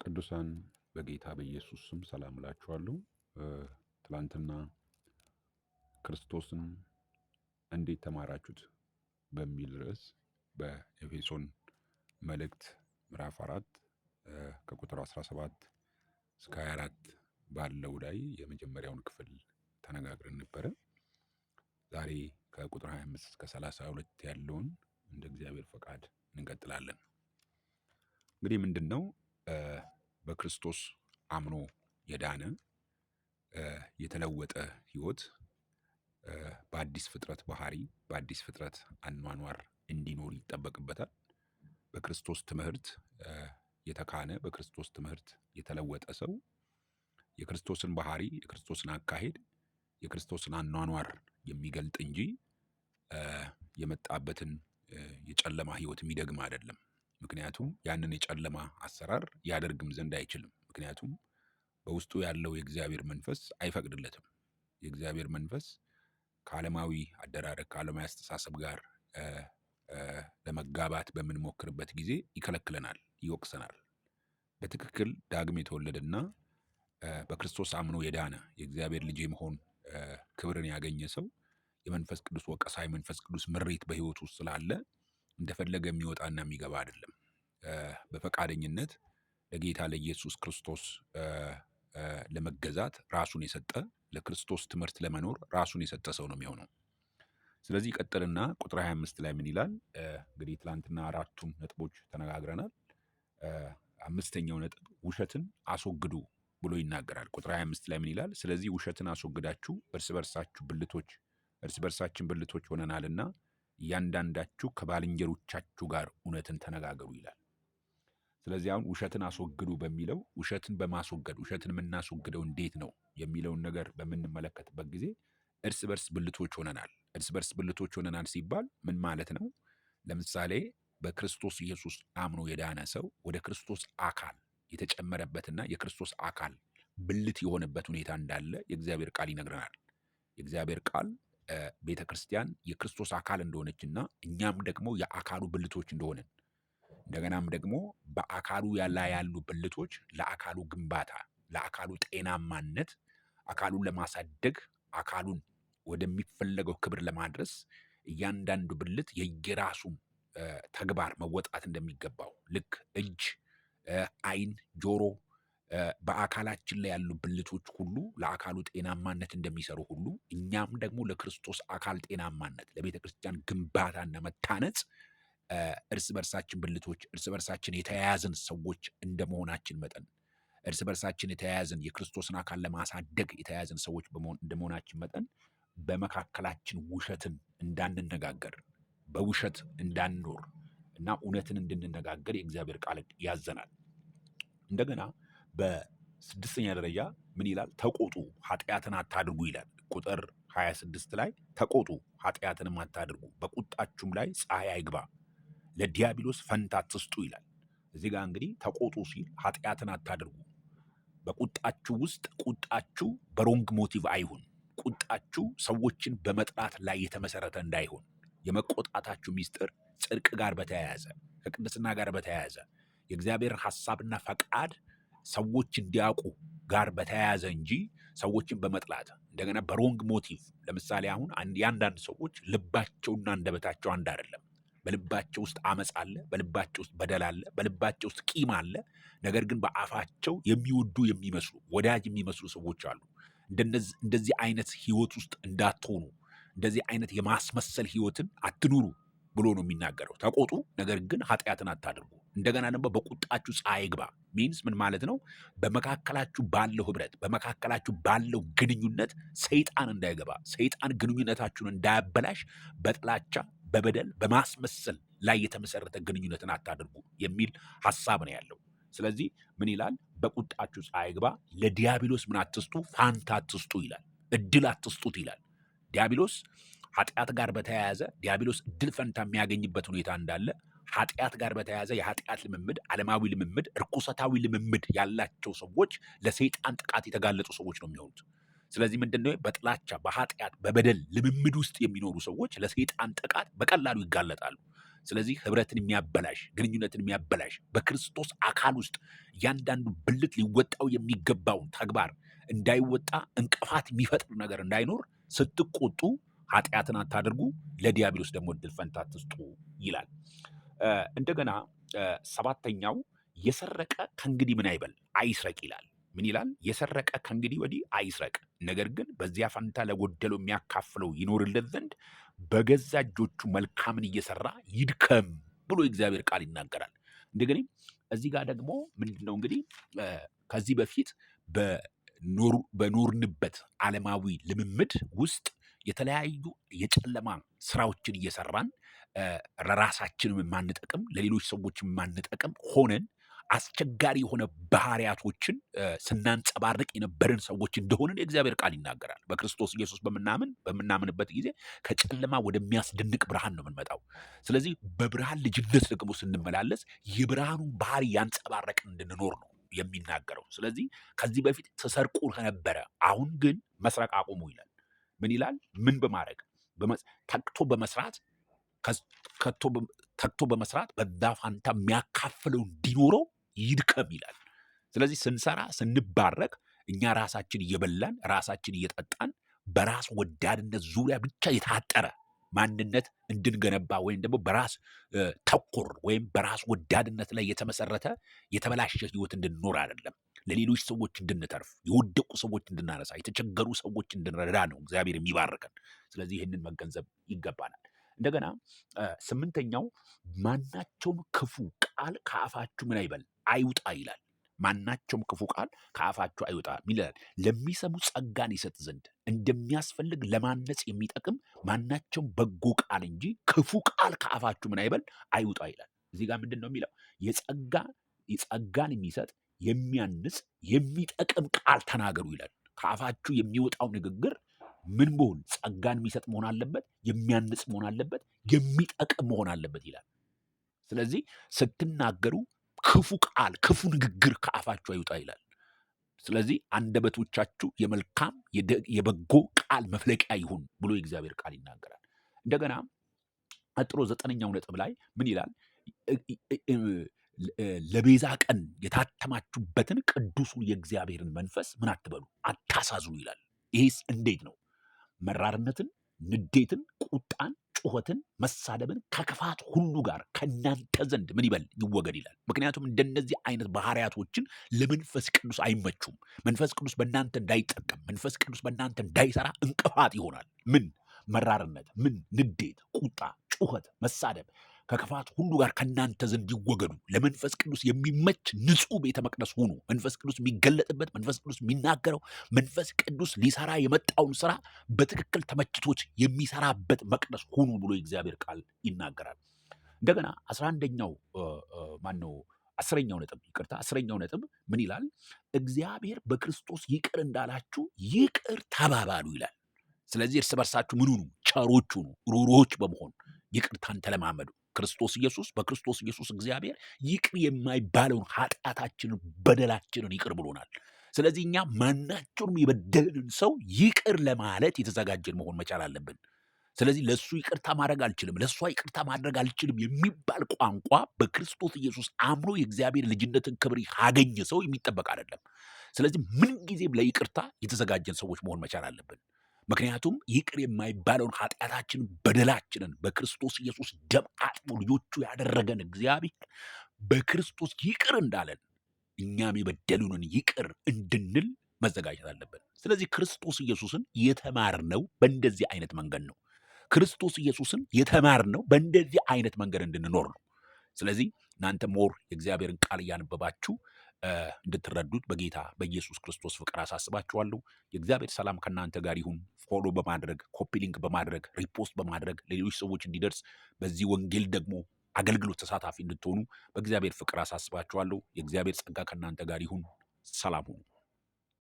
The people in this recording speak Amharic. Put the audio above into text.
ቅዱሳን በጌታ በኢየሱስ ስም ሰላም እላችኋለሁ። ትላንትና ክርስቶስን እንዴት ተማራችሁት በሚል ርዕስ በኤፌሶን መልእክት ምዕራፍ 4 ከቁጥር 17 እስከ 24 ባለው ላይ የመጀመሪያውን ክፍል ተነጋግረን ነበረ። ዛሬ ከቁጥር 25 እስከ 32 ያለውን እንደ እግዚአብሔር ፈቃድ እንቀጥላለን። እንግዲህ ምንድን ነው በክርስቶስ አምኖ የዳነ የተለወጠ ህይወት በአዲስ ፍጥረት ባህሪ በአዲስ ፍጥረት አኗኗር እንዲኖር ይጠበቅበታል። በክርስቶስ ትምህርት የተካነ፣ በክርስቶስ ትምህርት የተለወጠ ሰው የክርስቶስን ባህሪ፣ የክርስቶስን አካሄድ፣ የክርስቶስን አኗኗር የሚገልጥ እንጂ የመጣበትን የጨለማ ህይወት የሚደግም አይደለም። ምክንያቱም ያንን የጨለማ አሰራር ያደርግም ዘንድ አይችልም። ምክንያቱም በውስጡ ያለው የእግዚአብሔር መንፈስ አይፈቅድለትም። የእግዚአብሔር መንፈስ ከዓለማዊ አደራረግ፣ ከዓለማዊ አስተሳሰብ ጋር ለመጋባት በምንሞክርበት ጊዜ ይከለክለናል፣ ይወቅሰናል። በትክክል ዳግም የተወለደና በክርስቶስ አምኖ የዳነ፣ የእግዚአብሔር ልጅ የመሆን ክብርን ያገኘ ሰው የመንፈስ ቅዱስ ወቀሳ፣ የመንፈስ ቅዱስ ምሬት በህይወቱ ውስጥ ስላለ እንደፈለገ የሚወጣና የሚገባ አይደለም። በፈቃደኝነት ለጌታ ለኢየሱስ ክርስቶስ ለመገዛት ራሱን የሰጠ፣ ለክርስቶስ ትምህርት ለመኖር ራሱን የሰጠ ሰው ነው የሚሆነው። ስለዚህ ቀጥልና ቁጥር 25 ላይ ምን ይላል? እንግዲህ ትላንትና አራቱን ነጥቦች ተነጋግረናል። አምስተኛው ነጥብ ውሸትን አስወግዱ ብሎ ይናገራል። ቁጥር 25 ላይ ምን ይላል? ስለዚህ ውሸትን አስወግዳችሁ እርስ በርሳችን ብልቶች ሆነናልና እያንዳንዳችሁ ከባልንጀሮቻችሁ ጋር እውነትን ተነጋገሩ ይላል። ስለዚህ አሁን ውሸትን አስወግዱ በሚለው፣ ውሸትን በማስወገድ፣ ውሸትን የምናስወግደው እንዴት ነው የሚለውን ነገር በምንመለከትበት ጊዜ እርስ በርስ ብልቶች ሆነናል። እርስ በርስ ብልቶች ሆነናል ሲባል ምን ማለት ነው? ለምሳሌ በክርስቶስ ኢየሱስ አምኖ የዳነ ሰው ወደ ክርስቶስ አካል የተጨመረበትና የክርስቶስ አካል ብልት የሆነበት ሁኔታ እንዳለ የእግዚአብሔር ቃል ይነግረናል። የእግዚአብሔር ቃል ቤተ ክርስቲያን የክርስቶስ አካል እንደሆነችና እኛም ደግሞ የአካሉ ብልቶች እንደሆንን፣ እንደገናም ደግሞ በአካሉ ላይ ያሉ ብልቶች ለአካሉ ግንባታ፣ ለአካሉ ጤናማነት፣ አካሉን ለማሳደግ፣ አካሉን ወደሚፈለገው ክብር ለማድረስ እያንዳንዱ ብልት የየራሱን ተግባር መወጣት እንደሚገባው፣ ልክ እጅ፣ ዓይን፣ ጆሮ፣ በአካላችን ላይ ያሉ ብልቶች ሁሉ ለአካሉ ጤናማነት እንደሚሰሩ ሁሉ እኛም ደግሞ ለክርስቶስ አካል ጤናማነት፣ ለቤተ ክርስቲያን ግንባታና መታነጽ እርስ በርሳችን ብልቶች፣ እርስ በርሳችን የተያያዝን ሰዎች እንደመሆናችን መጠን፣ እርስ በርሳችን የተያያዝን፣ የክርስቶስን አካል ለማሳደግ የተያያዝን ሰዎች እንደመሆናችን መጠን በመካከላችን ውሸትን እንዳንነጋገር፣ በውሸት እንዳንኖር እና እውነትን እንድንነጋገር የእግዚአብሔር ቃል ያዘናል። እንደገና በስድስተኛ ደረጃ ምን ይላል? ተቆጡ ኃጢአትን አታድርጉ ይላል። ቁጥር 26 ላይ ተቆጡ ኃጢአትንም አታድርጉ፣ በቁጣችሁም ላይ ፀሐይ አይግባ፣ ለዲያብሎስ ፈንታ አትስጡ ይላል። እዚህ ጋር እንግዲህ ተቆጡ ሲል ኃጢአትን አታድርጉ። በቁጣችሁ ውስጥ ቁጣችሁ በ wrong motive አይሁን። ቁጣችሁ ሰዎችን በመጥላት ላይ የተመሰረተ እንዳይሆን፣ የመቆጣታችሁ ሚስጥር ጽድቅ ጋር በተያያዘ፣ ከቅድስና ጋር በተያያዘ፣ የእግዚአብሔር ሐሳብና ፈቃድ ሰዎች እንዲያውቁ ጋር በተያያዘ እንጂ ሰዎችን በመጥላት፣ እንደገና በ wrong motive፣ ለምሳሌ አሁን የአንዳንድ ሰዎች ልባቸውና አንደበታቸው አንድ አይደለም። በልባቸው ውስጥ አመፅ አለ፣ በልባቸው ውስጥ በደል አለ፣ በልባቸው ውስጥ ቂም አለ። ነገር ግን በአፋቸው የሚወዱ የሚመስሉ፣ ወዳጅ የሚመስሉ ሰዎች አሉ። እንደዚህ አይነት ህይወት ውስጥ እንዳትሆኑ፣ እንደዚህ አይነት የማስመሰል ህይወትን አትኑሩ ብሎ ነው የሚናገረው። ተቆጡ፣ ነገር ግን ኃጢአትን አታድርጉ። እንደገና ደግሞ በቁጣችሁ ፀሐይ አይግባ means ምን ማለት ነው? በመካከላችሁ ባለው ህብረት፣ በመካከላችሁ ባለው ግንኙነት ሰይጣን እንዳይገባ፣ ሰይጣን ግንኙነታችሁን እንዳያበላሽ በጥላቻ፣ በበደል፣ በማስመሰል ላይ የተመሰረተ ግንኙነትን አታድርጉ የሚል ሐሳብ ነው ያለው። ስለዚህ ምን ይላል? በቁጣችሁ ፀሐይ አይግባ፣ ለዲያብሎስ ምን አትስጡ? ፋንታ አትስጡ ይላል። እድል አትስጡት ይላል። ዲያብሎስ ኃጢአት ጋር በተያያዘ ዲያብሎስ እድል ፈንታ የሚያገኝበት ሁኔታ እንዳለ፣ ኃጢአት ጋር በተያያዘ የኃጢአት ልምምድ፣ ዓለማዊ ልምምድ፣ እርኩሰታዊ ልምምድ ያላቸው ሰዎች ለሰይጣን ጥቃት የተጋለጡ ሰዎች ነው የሚሆኑት። ስለዚህ ምንድነው? በጥላቻ፣ በኃጢአት፣ በበደል ልምምድ ውስጥ የሚኖሩ ሰዎች ለሰይጣን ጥቃት በቀላሉ ይጋለጣሉ። ስለዚህ ህብረትን የሚያበላሽ፣ ግንኙነትን የሚያበላሽ፣ በክርስቶስ አካል ውስጥ እያንዳንዱ ብልት ሊወጣው የሚገባውን ተግባር እንዳይወጣ እንቅፋት የሚፈጥር ነገር እንዳይኖር ስትቆጡ ኃጢአትን አታድርጉ፣ ለዲያብሎስ ደግሞ እድል ፈንታ አትስጡ ይላል። እንደገና ሰባተኛው የሰረቀ ከእንግዲህ ምን አይበል? አይስረቅ ይላል። ምን ይላል? የሰረቀ ከእንግዲህ ወዲህ አይስረቅ፣ ነገር ግን በዚያ ፈንታ ለጎደለው የሚያካፍለው ይኖርለት ዘንድ በገዛ እጆቹ መልካምን እየሰራ ይድከም ብሎ የእግዚአብሔር ቃል ይናገራል። እንደገና እዚህ ጋር ደግሞ ምንድን ነው? እንግዲህ ከዚህ በፊት በኖርንበት ዓለማዊ ልምምድ ውስጥ የተለያዩ የጨለማ ስራዎችን እየሰራን ለራሳችንም የማንጠቅም፣ ለሌሎች ሰዎች የማንጠቅም ሆነን አስቸጋሪ የሆነ ባህሪያቶችን ስናንጸባርቅ የነበርን ሰዎች እንደሆንን የእግዚአብሔር ቃል ይናገራል። በክርስቶስ ኢየሱስ በምናምንበት ጊዜ ከጨለማ ወደሚያስደንቅ ብርሃን ነው የምንመጣው። ስለዚህ በብርሃን ልጅነት ደግሞ ስንመላለስ የብርሃኑን ባህሪ ያንጸባረቅን እንድንኖር ነው የሚናገረው። ስለዚህ ከዚህ በፊት ተሰርቁ ከነበረ አሁን ግን መስረቅ አቁሙ ይላል። ምን ይላል? ምን በማድረግ? ተግቶ በመስራት፣ ተግቶ በመስራት በዛ ፋንታ የሚያካፍለው እንዲኖረው ይድከም ይላል። ስለዚህ ስንሰራ፣ ስንባረክ እኛ ራሳችን እየበላን፣ ራሳችን እየጠጣን፣ በራስ ወዳድነት ዙሪያ ብቻ የታጠረ ማንነት እንድንገነባ ወይም ደግሞ በራስ ተኮር ወይም በራስ ወዳድነት ላይ የተመሰረተ የተበላሸ ህይወት እንድንኖር አይደለም። ለሌሎች ሰዎች እንድንተርፍ፣ የወደቁ ሰዎች እንድናነሳ፣ የተቸገሩ ሰዎች እንድንረዳ ነው እግዚአብሔር የሚባርከን። ስለዚህ ይህንን መገንዘብ ይገባናል። እንደገና ስምንተኛው ማናቸውም ክፉ ቃል ከአፋችሁ ምን አይበል? አይውጣ ይላል። ማናቸውም ክፉ ቃል ከአፋችሁ አይውጣ ይላል። ለሚሰሙ ጸጋን ይሰጥ ዘንድ እንደሚያስፈልግ ለማነጽ የሚጠቅም ማናቸውም በጎ ቃል እንጂ ክፉ ቃል ከአፋችሁ ምን አይበል? አይውጣ ይላል። እዚህ ጋር ምንድን ነው የሚለው? የጸጋ ጸጋን የሚሰጥ፣ የሚያንጽ፣ የሚጠቅም ቃል ተናገሩ ይላል። ከአፋችሁ የሚወጣው ንግግር ምን መሆን፣ ጸጋን የሚሰጥ መሆን አለበት፣ የሚያንጽ መሆን አለበት፣ የሚጠቅም መሆን አለበት ይላል። ስለዚህ ስትናገሩ ክፉ ቃል፣ ክፉ ንግግር ከአፋችሁ አይውጣ ይላል። ስለዚህ አንደበቶቻችሁ የመልካም የበጎ ቃል መፍለቂያ ይሁን ብሎ የእግዚአብሔር ቃል ይናገራል። እንደገና ቀጥሎ ዘጠነኛው ነጥብ ላይ ምን ይላል? ለቤዛ ቀን የታተማችሁበትን ቅዱሱን የእግዚአብሔርን መንፈስ ምን አትበሉ? አታሳዝኑ ይላል። ይሄስ እንዴት ነው? መራርነትን፣ ንዴትን፣ ቁጣን፣ ጩኸትን፣ መሳደብን ከክፋት ሁሉ ጋር ከእናንተ ዘንድ ምን ይበል? ይወገድ ይላል። ምክንያቱም እንደነዚህ አይነት ባህሪያቶችን ለመንፈስ ቅዱስ አይመቹም። መንፈስ ቅዱስ በእናንተ እንዳይጠቀም፣ መንፈስ ቅዱስ በእናንተ እንዳይሰራ እንቅፋት ይሆናል። ምን መራርነት፣ ምን ንዴት፣ ቁጣ፣ ጩኸት፣ መሳደብ ከክፋት ሁሉ ጋር ከእናንተ ዘንድ ይወገዱ። ለመንፈስ ቅዱስ የሚመች ንጹሕ ቤተ መቅደስ ሁኑ። መንፈስ ቅዱስ የሚገለጥበት፣ መንፈስ ቅዱስ የሚናገረው፣ መንፈስ ቅዱስ ሊሰራ የመጣውን ስራ በትክክል ተመችቶት የሚሰራበት መቅደስ ሁኑ ብሎ የእግዚአብሔር ቃል ይናገራል። እንደገና 11ኛው፣ ማነው፣ 10ኛው ነጥብ፣ ይቅርታ፣ 10ኛው ነጥብ ምን ይላል? እግዚአብሔር በክርስቶስ ይቅር እንዳላችሁ ይቅር ተባባሉ ይላል። ስለዚህ እርስ በርሳችሁ ምን ሁኑ? ቸሮች ሁኑ፣ ሩሩዎች በመሆን ይቅርታን ተለማመዱ። ክርስቶስ ኢየሱስ፣ በክርስቶስ ኢየሱስ እግዚአብሔር ይቅር የማይባለውን ኃጢአታችንን፣ በደላችንን ይቅር ብሎናል። ስለዚህ እኛ ማናቸውንም የበደልንን ሰው ይቅር ለማለት የተዘጋጀን መሆን መቻል አለብን። ስለዚህ ለእሱ ይቅርታ ማድረግ አልችልም፣ ለእሷ ይቅርታ ማድረግ አልችልም የሚባል ቋንቋ በክርስቶስ ኢየሱስ አምኖ የእግዚአብሔር ልጅነትን ክብር ካገኘ ሰው የሚጠበቅ አይደለም። ስለዚህ ምንጊዜም ለይቅርታ የተዘጋጀን ሰዎች መሆን መቻል አለብን። ምክንያቱም ይቅር የማይባለውን ኃጢአታችንን፣ በደላችንን በክርስቶስ ኢየሱስ ደም አጥቦ ልጆቹ ያደረገን እግዚአብሔር በክርስቶስ ይቅር እንዳለን እኛም የበደሉንን ይቅር እንድንል መዘጋጀት አለብን። ስለዚህ ክርስቶስ ኢየሱስን የተማርነው በእንደዚህ አይነት መንገድ ነው። ክርስቶስ ኢየሱስን የተማርነው በእንደዚህ አይነት መንገድ እንድንኖር ነው። ስለዚህ እናንተ more የእግዚአብሔርን ቃል እያነበባችሁ እንድትረዱት በጌታ በኢየሱስ ክርስቶስ ፍቅር አሳስባችኋለሁ። የእግዚአብሔር ሰላም ከእናንተ ጋር ይሁን። Follow በማድረግ፣ copy link በማድረግ፣ repost በማድረግ ለሌሎች ሰዎች እንዲደርስ፣ በዚህ ወንጌል ደግሞ አገልግሎት ተሳታፊ እንድትሆኑ በእግዚአብሔር ፍቅር አሳስባችኋለሁ። የእግዚአብሔር ጸጋ ከእናንተ ጋር ይሁን። ሰላም ሁኑ።